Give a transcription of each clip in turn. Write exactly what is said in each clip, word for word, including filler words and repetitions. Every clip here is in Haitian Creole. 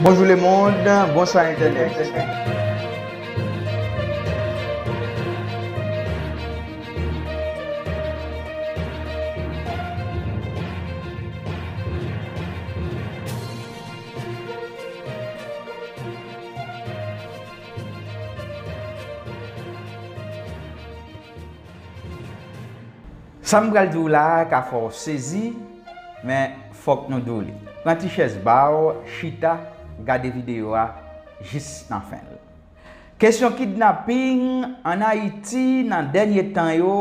Bonjou lemonn, bonswa entènèt. Sa m pral di w la a ka fè w sezi, men fòk nou di w li. Pran ti chèz ba w, chita, gade videyo a jis nan fen l. Kesyon kidnaping ann Ayiti nan dènye tan yo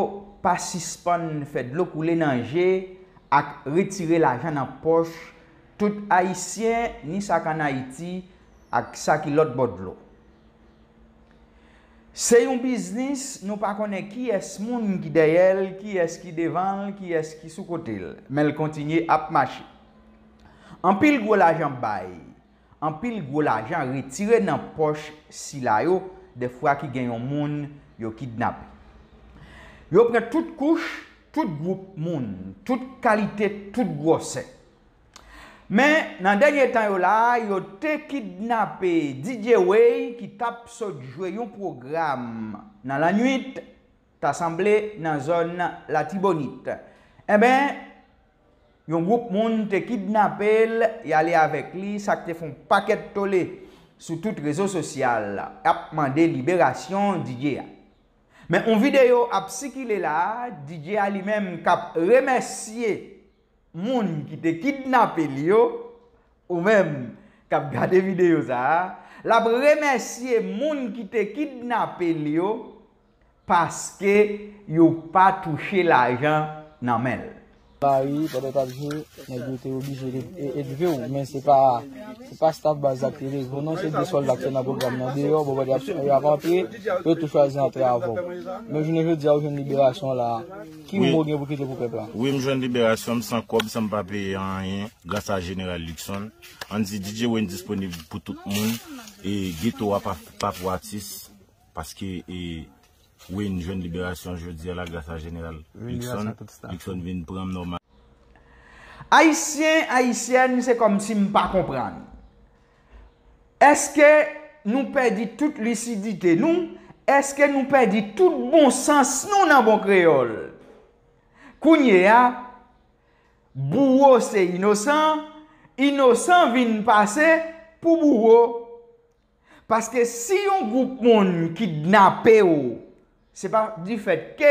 pa sispann fè dlo koule nan je ak retire lajan nan pòch tout Ayisyen, ni sa k ann Ayiti ak sa ki lòt bò dlo. Se yon biznis, nou pa konnen kiyès moun ki dèyè l, kiyès ki devan l, kiyès ki sou kote l, men l kontinye ap mache. Anpil gwo lajan bay, anpil gwo lajan retire nan pòch sila yo, dèfwa ki gen yon moun yo kidnape. Yo pran tout kouch, tout gwoup moun, tout kalite, tout gwòsè. Men, nan dènye tan yo la a, yo te kidnape D J Way ki t ap sot jwe yon pwogram nan lannwit, ta sanble nan zòn Latibonit. Enben, yon gwoup moun te kidnape l, y ale avèk li, sa k te fè yon pakèt tole sou tout rezo sosyal, ap mande liberasyon D J a. Men yon videyo ap sikile la a, D J a li menm k ap remèsye moun ki te kidnape l yo, ou menm k ap gade videyo sa a, l ap remèsye moun ki te kidnape l yo paske yo pa touche lajan nan men l. Mari, pandan t ap jwe, nèg yo te oblije e- elve w, men se pa, se pa staf baz la ki te elve w, non, se de sòlda ki te nan pwogram nan deyò, bon, pandan y ap, y ap antre, yo tou chwazi antre avè w. Men jounen jodi a, ou jwenn liberasyon la, ki mo w gen pou kite pou pèp la? Wi, m jwenn liberasyon, m san kòb, san m pa peye anyen, gras a Jeneral Luckson. Ann di D J Wayne disponib pou tout moun, e geto a pa, pa pou atis, paske, e, Wayne jwenn liberasyon jodi a la gras a Jeneral Luckson. Luckson vin pran m nòmal. Ayisyen, Ayisyèn, se kòmsi m pa konprann. Èske nou pèdi tout lisidite nou? Èske nou pèdi tout bon sans nou nan bon kreyòl? Kounye a, bouwo se inosan, inosan vin pase pou bouwo. Paske si yon gwoup moun kidnape w, se pa difèt ke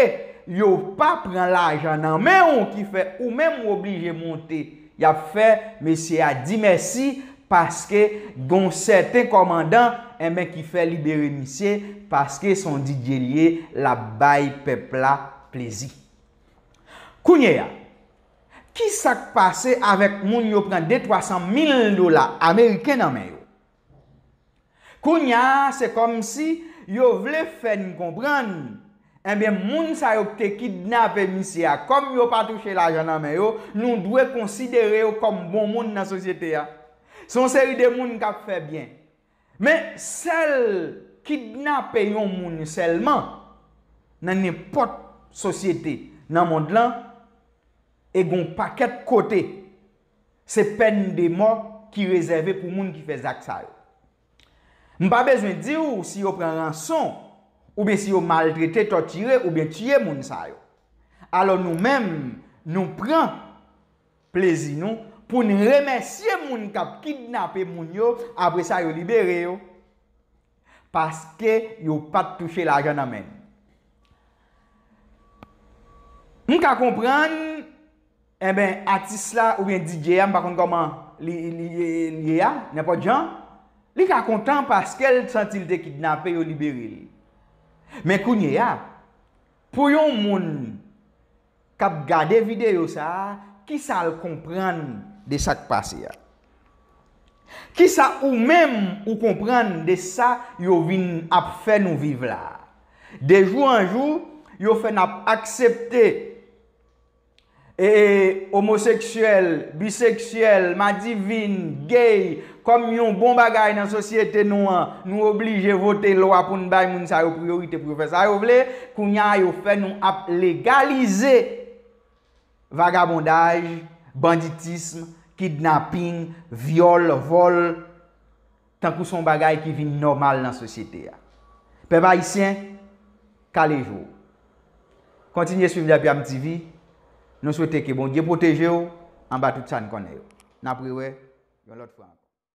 yo pa pran lajan nan men w ki fè ou menm w oblije monte. Y ap fè mesye a di mèsi paske gon sèten kòmandan, enben, ki fè libere misye paske se yon D J l ye, l ap bay pèp la plezi. Kounye a, ki sa k pase avèk moun yo pran de twa san mil dola ameriken nan men yo? Kounye a, se kòmsi yo vle fè n konprann, enben, moun sa yo ki te kidnape misye a, kòm yo pa touche lajan nan men yo, nou dwe konsidere yo kòm bon moun nan sosyete a. Se yon seri de moun k ap fè byen. Men, sèl kidnape yon moun sèlman, nan nenpòt sosyete nan mond lan, e gon pakèt kote, se pèn de mò ki rezève pou moun ki fè zak sa yo. M pa bezwen di w si yo pran ranson, oubyen si yo maltrete, tòtire, oubyen tiye moun sa yo. Alò, nou menm, nou pran plezi nou pou n remèsye moun k ap kidnape moun yo, apre sa yo libere yo, paske yo pa t touche lajan nan men n. M ka konprann, enben, atis la oubyen D J a, m pa konn kòman li, li, li ye a, nenpòt jan, li ka kontan paske l santi l te kidnape, yo libere l. Men kounye a, pou yon moun k ap gade videyo sa a, ki sa l konprann de sa k pase a? Ki sa ou menm ou konprann de sa yo vin ap fè nou viv la a? De jou an jou, yo fè n ap aksepte, e, omoseksyèl, biseksyèl, madivin, gay, kòm yon bon bagay nan sosyete nou an, nou oblije vote lwa pou n bay moun sa yo priyorite pou yo fè sa yo vle. Kounye a, yo fè nou ap legalize vagabondaj, banditism, kidnaping, vyòl, vòl, tankou se yon bagay ki vin nòmal nan sosyete a. Pèp ayisyen, kale je w. Kontinye swiv W P M T V. Nou swete ke Bondye pwoteje w anba tout sa n konnen yo. N ap rewè yon lòt fwa ankò.